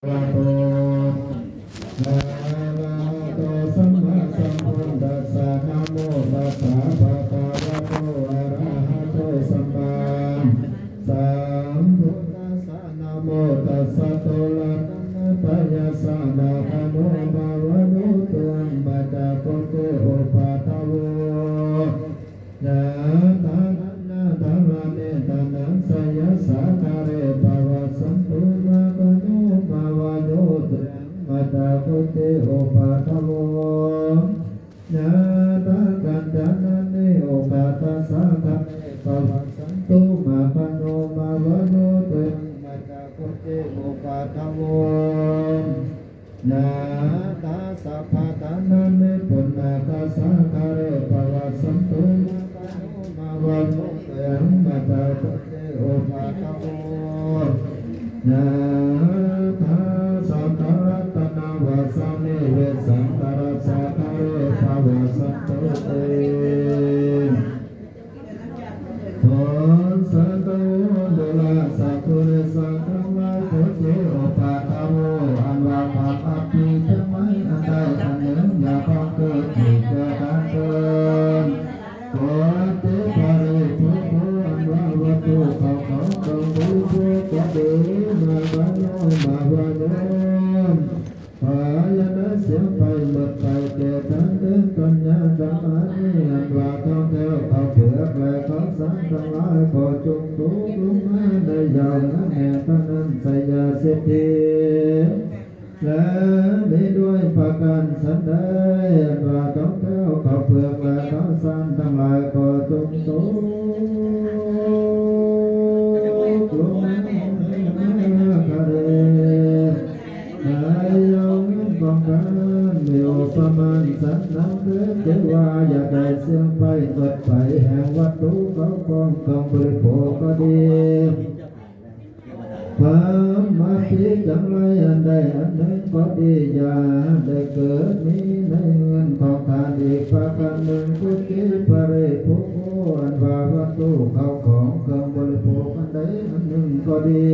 ະວະໂຕ ອະລະຫະໂຕ ສຳມາສຳພຸດທັດສະ ນະໂມຕັດສະ ພະຄະວະໂຕ ອະລະຫະໂຕ ສຳມາສຳພຸດທັດສະ ນະໂມຕັດສະ ຕຸລະຕັນນະຕະຍະສະ ມະຄະໂນ ມາວະໂນ ຕຸຍັງ ມະຈາຄຸເຕ ອຸປະຖາໂວ ຍະຖາທານະທາລະເມຕະນັງ ສະຍະສາຄາເຣ ປະວັດສັນຕຸ ມາຄະໂນ ມາວະໂນ ຕຸຍັງ ມະຈາຄຸເຕ ອຸປະຖາໂວ ຍະຖາກັນຈະນະເນ ໂອຄາທະສາຄາເຣ ປະວັດສັນຕຸ ມາຄະໂນ ມາວະໂນ ຕຸຍັງ ມະຈາຄຸເຕ ອຸປະຖາໂວ ຍະຖາສັບພະທານະເນ ປຸນນາຄາສາຄາເຣ ປະວັດສັນຕຸ ມາຄະໂນ ມາວະໂນ ຕຸຍັງ ມະຈາຄຸເຕ ອຸປະຖາໂວ ຍະຖາສັບພະລັດຕະນະວາສານິ ເວສາລະສາຄາເຣ ປະວັດສັນຕຸ ໂຕສາໂຕ ໂດລະສັກຄຸເຣສັງທັງຫຼາຍ ໂພເຕ ອຸປະຖາໂວ ອັນວ່າຄວາມອັບປີຈະໄມ່ອັນໃດອັນໜຶ່ງ ຢ່າບັງເກີດຂຶ້ນແກ່ທ່ານເທີ້ນ ໂພເຕ ພະເຣໂພໂຄ ອັນວ່າວັດຖຸເຂົ້າຂອງເຄື່ອງບໍລິໂພກກໍດີ ມາວະໂນ ມາວະໂນ ພາຍະນະເສຍໄປໝົດໄປແກ່ທ່ານເທີ້ນ ກັນຍາກັນອານີ ອັນວ່າທອງແກ້ວເຂົ້າເປືອກ ແລະ ເຂົ້າສານທັງຫຼາຍ ກໍຈົ່ງຕົກລົງມາໃນຢາມນັ້ນແດ່ ເທົ່ານັ້ນໄຊຍະເສດຖີ ແລະ ມີດ້ວຍປະການສັນໃດ ອັນວ່າທອງແກ້ວເຂົ້າເປືອກ ແລະ ເຂົ້າສານທັງຫຼາຍ ກໍຈົ່ງຕົກລົງມາໃນຄະເລ ໃນເຫືອນຂອງທ່ານ ມີອຸປະມານສັນນັ້ນເທີ້ນ ຄືວ່າຢ່າໄດ້ເສຍໄປໝົດໄປ ແຫ່ງວັດຖຸເຂົ້າຂອງເຄື່ອງບໍລິໂພກກໍດີ ຄວາມອັບປີຈັກໄມ້ອັນໃດອັນໜຶ່ງກໍດີ ຢ່າໄດ້ເກີດມີໃນເຮືອນຂອງທ່ານອີກປະການໜຶ່ງ ໂພເຕ ພະເຣໂພໂຄ ອັນວ່າວັດຖຸເຂົ້າຂອງເຄື່ອງບໍລິໂພກອັນໃດອັນໜຶ່ງກໍດີ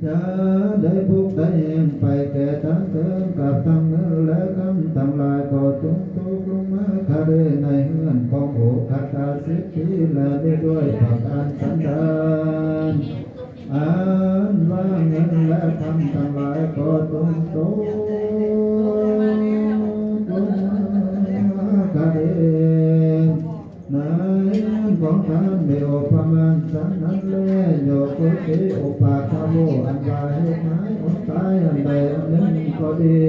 ຢ່າໄດ້ບຸກໄດ້ແຫງໄປແກ່ທ່ານເທີ້ນ ກັບທັງເງິນ ແລະ ຄຳທັງຫຼາຍ ກໍຈົ່ງຕົກລົງມາຄະເລໃນເຮືອນຂອງໂອຄາທະເສດຖີ ແລະ ມີດ້ວຍປະການສັນໃດ ອັນວ່າເງິນ ແລະ ຄຳທັງຫຼາຍ ກໍຈົ່ງຕົກລົງມາຄະເລ ໃນເຮືອນຂອງທ່ານ ມີໂອປະມານສັນນັ້ນແລ ໂຍໂກເຕ ໂອປາທາໂວ ອັນວ່າເຫດຮ້າຍອົນຕາຍອັນໃດອັນໜຶ່ງກໍດີ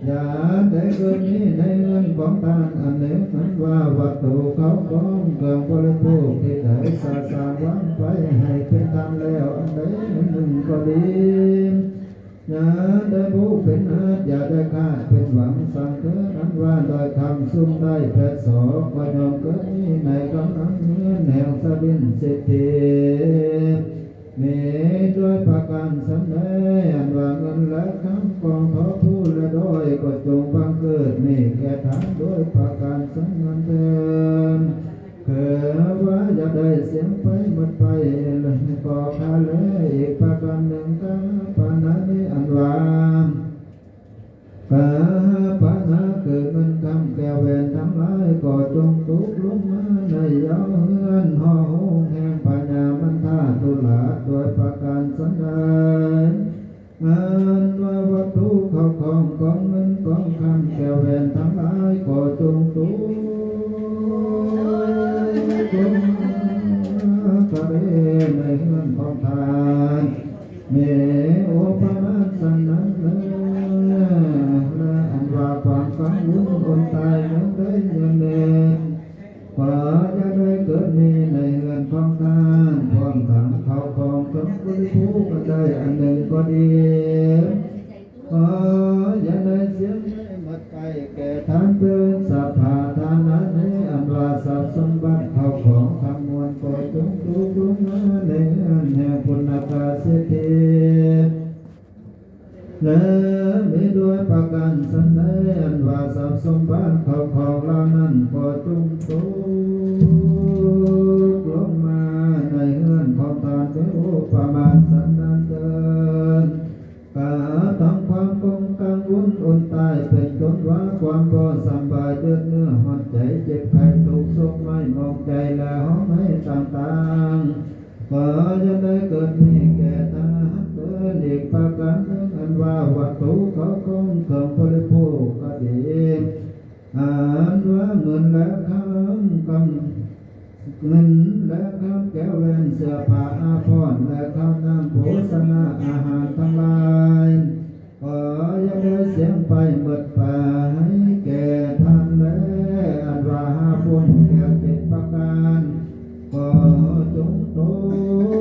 ຢ່າໄດ້ເກີດມີໃນເຮືອນຂອງທ່ານອັນໜຶ່ງ ອັນວ່າວັດຖຸເຂົ້າຂອງເຄື່ອງບໍລິໂພກທີ່ໄດ້ສະສາງວາງໄວ້ໃຫ້ເປັນທານແລ້ວອັນໃດອັນໜຶ່ງກໍດີ ຢ່າໄດ້ຜູກເປັນອາດ ຢ່າໄດ້ຄາດເປັນຫວັງສັງເທີ້ນ ອັນວ່າດ້ອຍຄຳຊຸ່ມໄດ້ແປດສອກ ກໍຍ່ອມເກີດມີໃນກຳລັງເຮືອນແຫ່ງສະດິນເສດຖີ ມີດ້ວຍປະການສັນໃດ ອັນວ່າເງິນ ແລະ ຄຳຂອງພໍ່ຜູ້ ແລະ ດ້ອຍ ກໍຈົ່ງບັງເກີດມີແກ່ທ່ານດ້ວຍປະການສັນນັ້ນເທີ້ນ. ຄືວ່າຢ່າໄດ້ເສຍໄປໝົດໄປ ແລະ ກໍຄາແລອີກປະການໜຶ່ງ ກາຫາປານານິ ອັນວ່າ ກາຫາປານາ ຄືເງິນຄຳແກ້ວແຫວນທັງຫຼາຍ ກໍຈົ່ງຕົກລົງມາໃນເຫຍື້ອເຮືອນຫໍໂຮງແຫ່ງພະຍາມັນທາທຸລາດດ້ວຍປະການສັນໃດ ອັນວ່າວັດຖຸເຂົ້າຂອງ ຂອງເງິນຂອງຄຳແກ້ວແຫວນທັງຫຼາຍ ກໍຈົ່ງຕົກລົງມາຄະເລໃນເຮືອນຂອງທ່ານ ມີໂອປະມານສັນນັ້ນເລີຍ ແລະ ອັນວ່າຄວາມກັງວົນອົນຕາຍຢ່າງໃດຢ່າງໜຶ່ງ ກໍຢ່າໄດ້ເກີດມີໃນເຮືອນຂອງທ່ານ ພ້ອມທັງເຂົ້າຂອງເຄື່ອງບໍລິໂພກອັນໃດອັນໜຶ່ງກໍດີ ກໍຢ່າໄດ້ເສຍໄປໝົດໄປແກ່ທ່ານເທີ້ນ ສັບພະທານະເນ ອັນວ່າຊັບສົມບັດເຂົ້າຂອງທັງມວນ ກໍຈົ່ງຕົກລົງມາໃນເຮືອນແຫ່ງປຸນນະກະເສດຖີ ແລະ ມີດ້ວຍປະການສັນໃດ ອັນວ່າຊັບສົມບັດເຂົ້າຂອງເຫຼົ່ານັ້ນ ກໍຈົ່ງຕົກລົງມາໃນເຮືອນຂອງທ່ານ ໂອປະມານສັນນັ້ນເທີ້ນ ຕາຍເປັນຕົ້ນວ່າ ຄວາມບໍ່ສຳບາຍ ເດືອດເນື້ອຮ້ອນໃຈ ເຈັບໄຂ້ທຸກໂສກໄໝ້ໝອງໃຈ ແລະຮ້ອງໄຫ້ຕ່າງໆ ກໍຢ່າໄດ້ເກີດມີແກ່ທ່ານເດີ ອີກປະການໜຶ່ງ ອັນວ່າວັດຖຸເຂົ້າຂອງເຄື່ອງບໍລິໂພກກໍດີ ອັນວ່າເງິນແລະຄຳ ກຳ ເງິນແລະຄຳ ແກ້ວແຫວນ ເສື້ອຜ້າອາພອນ ແລະ ຂ້າວນ້ຳໂພຊະນາອາຫານທັງຫຼາຍ ກໍຢ່າໄດ້ເສຍໄປໝົດໄປແກ່ທ່ານແລ ອັນວ່າຫ້າຜົນແກ້ວເຈັດປະການ ກໍຈົ່ງຕົ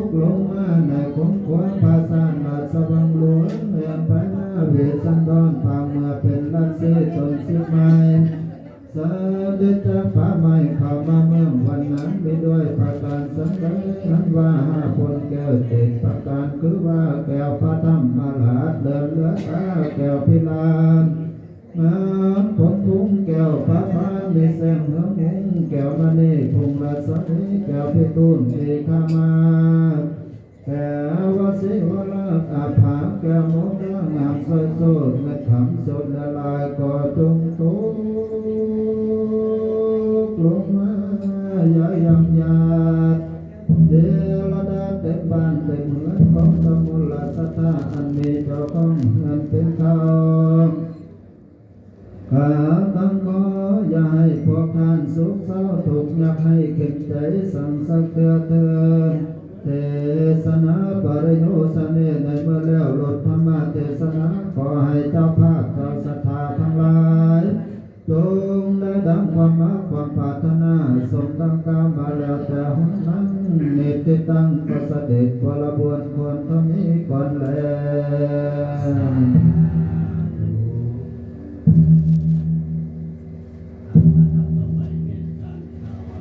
ກລົງມາໃນຂົງຂົວປາສາດລາຊະວັງຫຼວງ ແລະໄປມາເວສັນດອນ ປາງເມືອເປັນລາຊີຕົ້ນສິບໄມ້ ສະເດັດຈາກປ່າໄມ້ເຂົ້າມາເມືອງວັນນາ ມີດ້ວຍປະການສັນໃດ ອັນວ່າຫ້າຜົນແກ້ວເຈັດປະການ ຄືວ່າແກ້ວພະທຳມະລາດ ເຫຼືອນເຫຼືອຕາແກ້ວພິລາດ ງາມຜົນທຸງແກ້ວພະພາ ມີແສງເຮືອງຮຸ່ງແກ້ວມະນີ ພົງລະສະນີແກ້ວພິທູນເອຄາມາ ແກ້ວວະສີວະລາດອາພາ ແກ້ວໂມກາງາມສວຍໂສດ ເມັດຄຳສົດລະລາຍ ກໍຈົ່ງຕົກລົງມາຢ່າຢັງຍາດ ເທລະດາເຕັມບ້ານເຕັມເຮືອນ ຂອງຕະມຸນລະສັດທາ ອັນມີເຈົ້າຂອງເຮືອນເປັນທ້າວ ຂ້າຕັ້ງຂໍຢ່າໃຫ້ພວກທ່ານໂສກເສົ້າທຸກຍາກໄຮ້ ເຂັນໃຈສັງສັກເທື່ອເທີນ ເທສະນາປະລິໂຍສະເນ ໃນເມື່ອແລ້ວລົດທຳມະເທສະນາ ຂໍໃຫ້ເຈົ້າພາບເຈົ້າສັດທາທັງຫຼາຍ ຈົ່ງໄດ້ດັ່ງຄວາມມາກຄວາມປາດຖະໜາ ສົມດັ່ງກ່າວມາແລ້ວແຕ່ຫົນນັ້ນ ນິດຕິຕັງປະສະເດັດບໍລະບວນຄວນເທົ່ານີ້ກ່ອນແລ. ລຳດັບຕໍ່ໄປແມ່ນການກ່າວວ່າ